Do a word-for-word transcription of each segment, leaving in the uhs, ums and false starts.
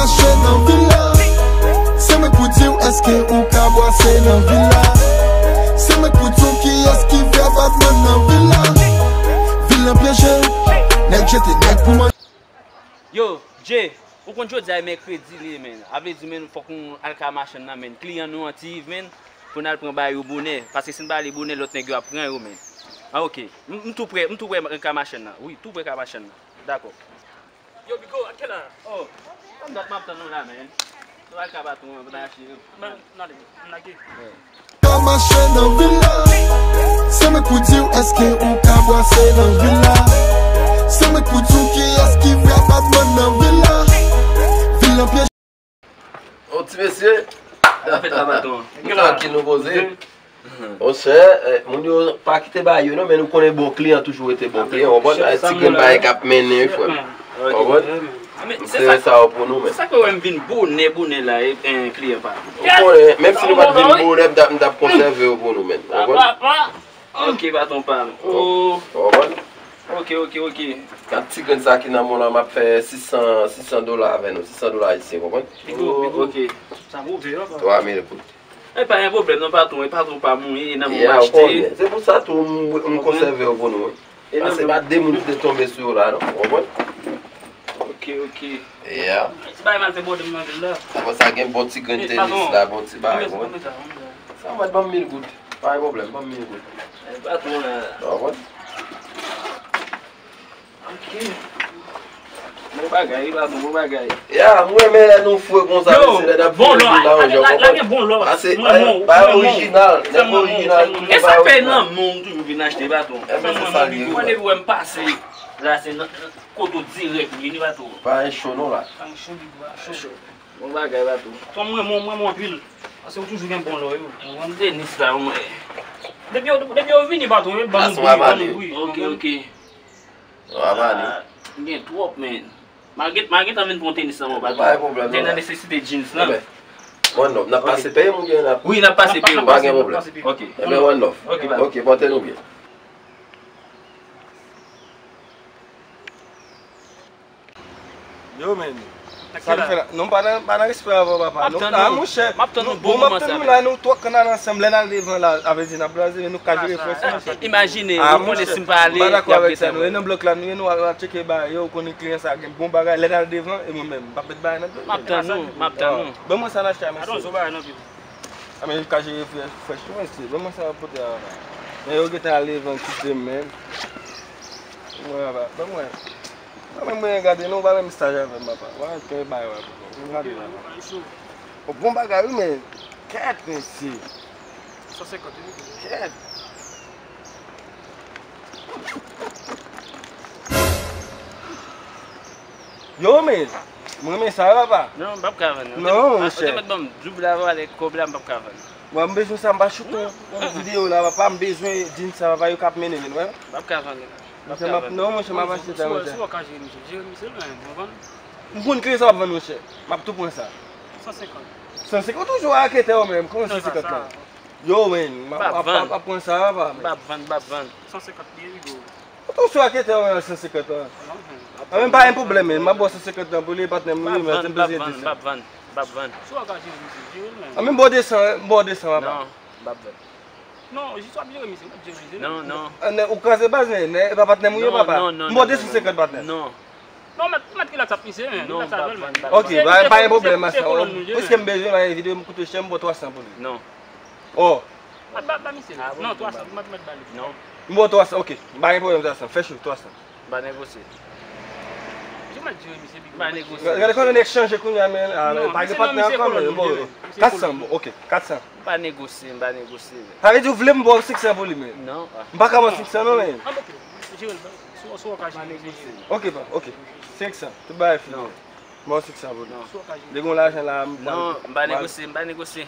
Mache nan vil la. Se mwen k pou di w èske ou ka bwase nan vil la. Se mwen k pou di w kiyès ki vre apatman nan vil la. Vil lan pyeje. Nèg jete nèg pou manje. Yo, Jay, ou konn jodi a e mèkredi li ye, menn. A vle di, menn, fòk nou al kay machann nan, menn. Kliyan nou an ti rive, menn, pou n al pran bagay yo bonè. Paske si n pa ale bonè, lòt nèg yo ap pran yo, menn. Ah, ok. M, m tou prè, m tou prè kay machann nan. Wi, tou prè kay machann nan. Dakò. Yo, Bigo, a kèl a? Oh, kòm dat m ap tann nou la, menn. Nou al kay patwon an, pou n al achte yo. N ale, n lage. Ka mache nan vil la. Se mwen k pou di w èske ou ka bwase nan vil la. Se mwen k pou di w kiyès ki vre apatman nan vil la. Vil lan pyeje. O ti mesye. Sa fèt la, patwon. Nou trankil, nou poze. Monchè, eh, moun yo pa kite bagay yo non, men nou konnen bon kliyan toujou rete bon kliyan, w konprann? Ay ti grenn bagay k ap mennen wi, frè m. W konprann? M se sa yo pou nou, men. Sa k fè w wè m vin bonè, bonè la, e, en, kliyan pa m. Ou konnen, menm si nou pa t vin bonè, m t ap, m t ap konsève yo pou nou, men. W konprann? Ok, patwon pa m. W konprann? Ok, ok, ok. Gad ti grenn sa ki nan men w la, m ap fè sis san, sis san dola avè nou, sis san dola ayisyen, w konprann? Bigo, Bigo. Ok. Sa move, papa. Twa mil goud. E pa gen pwoblèm non, patwon, e patwon pa mouri, e nan men w m achte. Se pou sa tou m, m konsève yo pou nou, wi. Paske pa de moun ki te tonbe sou yo la, non. W konprann? Ok, ok. Yeah. Ti bagay m al fè bòdè m nan vil la. Apre sa, gen bon ti grenn tenis la, bon ti bagay, w konprann? Sa mèt ban m mil goud. Pa gen pwoblèm, ban m mil goud. E patwon la. W konprann? Ok. Bon bagay, wi, patwon, bon bagay. Ya, m renmen lè nou fre konsa, mesye, lè n ap fre vin nan yon jan, w konprann? Lage bon lò. Paske, bay orijinal, nèg orijinal, toujou bay orijinal. E sa k fè nan men w toujou vin achte, patwon? Ebyen, se sa l ye, wi. Mwen depi w wè m pase la, se nan kote w dirèk m vini, patwon. Pa gen cho non la. Pa gen cho, Bigo, pa cho. Bon bagay, patwon. Patwon, mwen, mwen, mwen, mwen anpil. Paske w toujou gen bon lò, wi. Tenis la, mwen. Depi yo, depi yo vini, patwon, yo ban nou bri, ban nou bri. Ok, ok. W ap ale. Ah, m gen twòp, men. M a gen, m a gentan vin pran tenis nan men w, patwon. Pa gen pwoblèm, non. M te nan nesesite jeans lan. Ebyen, one love, n ap pase peye m oubyen n ap... Wi, n ap pase peye w. Pa gen pwoblèm. Ok. Ebyen, one love. Ok, bye. Ok, pòte nou byen. Yo, men. Sa nou fè la? Non, pa nan, pa nan respè avè w, papa. Non, monchè. M ap tann nou bon moman sa, men. M ap tann nou la, nou twòp kanal ansanm. Lè n al devan la, a vle di, n ap blaze, men nou ka jere frè sa, monchè. Imajine, ou konnen si m pa ale, y ap gentan. Nou ye nan blòk la, nou ye, nou al, al tcheke bagay yo, ou konnen kliyan sa gen bon bagay. Lè n al devan, e mwen menm, m p ap met bagay nan do. M ap tann nou, m ap tann nou. Ban mwen sa n achte a, mesye. A, men, ka jere frè, frè, mesye. Ban mwen sa w ap pote a, papa. Men yo gentan al devan, kite m, men. Mwen, papa, ban mwen. Mwen menm, mwen gade, non, ou pa menm staj avè m, papa. Wè, kè bay wè pou mwen. Gade la. O, bon bagay, wi, men. Kèt, mesye. San senkant, wi. Kèt. Yo, men. Mwen renmen sa, papa. Non, m p ap ka vann. Non, monchè. Ou te mèt ban m doub la, avè kòb la, m p ap ka vann. Mwen, m bezwen sa, m pa choute yon, yon videyo la, papa. M bezwen jeans sa, papa, yo k ap mennen, men, wè. M p ap ka vann. Monchè, m ap, non, monchè, m ap achte sa, monchè. Si w ka jere misye, jere misye, men, w konprann? M konn ki sa w ap vann, monchè. M ap tou pran sa. San senkant. San senkant, ou toujou raketè ou menm. Kòman san senkant la? Yo, men, m ap, m ap, m ap pran sa, papa. M p ap vann, m p ap vann. San senkant li ye, Bigo. Ou toujou raketè ou menm, san senkant la. An, men, pa gen pwoblèm, men. M ap ba w san senkant la pou li, patnè m, wi, men, m bezwen di sa. M p ap vann, m p ap vann, m p ap vann. Si w ka jere misye, jere l, men. An, men, m ba w de san, m ba w de san, papa. Non, m p ap vann. Non, jis w ap jere misye, w ap jere misye. Non, non. Ou kraze baz, men, e pa patnè m ou ye, papa. Non, non, non. M ba w de san senkant, patnè. Non. Non, mèt, mèt rilaks ak misye, men. Non, rilaks avè l, men. Ok, pa gen pwoblèm, masa. Piske m bezwen, men, videyo m koute chè, m ba w twa san pou li. Non. Oh. Ba, ba, ba misye. Non, twa san, mèt, mèt ba li. Non. M ba w twa san, ok. Pa gen pwoblèm, twa san. Fè cho, twa san. M pa negosye. Ou mèt jere misye, Bigo. M pa negosye. Gade kòman nèg chanje kounye a, men, pa gen patnè ankò, men, bon, kat san, bon, ok, kat san. M pa negosye, m pa negosye, men. Sa vle di ou vle m ba w senk san pou li, men? Non. M pa ka ba w senk san, non, men. Ah, ok. Jere l, si w, si w ka jere misye, jere l. Ok, pa, ok. Senk san. Tout bagay fini. Non. M ba w senk san pou li. Non. Li gen yon lajan la, m... Non, m pa negosye, m pa negosye.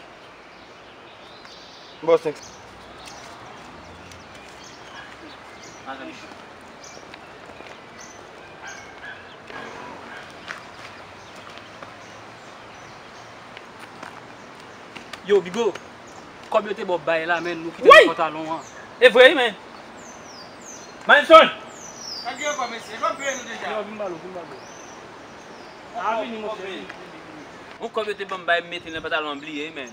Bon, senk. Yo, Bigo, kòb yo te ba w bay la, men, nou kite nan pantalon an. E vre, wi, men. Manson! Yo, vin ba l, vin ba l. A, vini, monchè. Yon kòb yo te ban m bay m mete nan pantalon an, m bliye wi, men.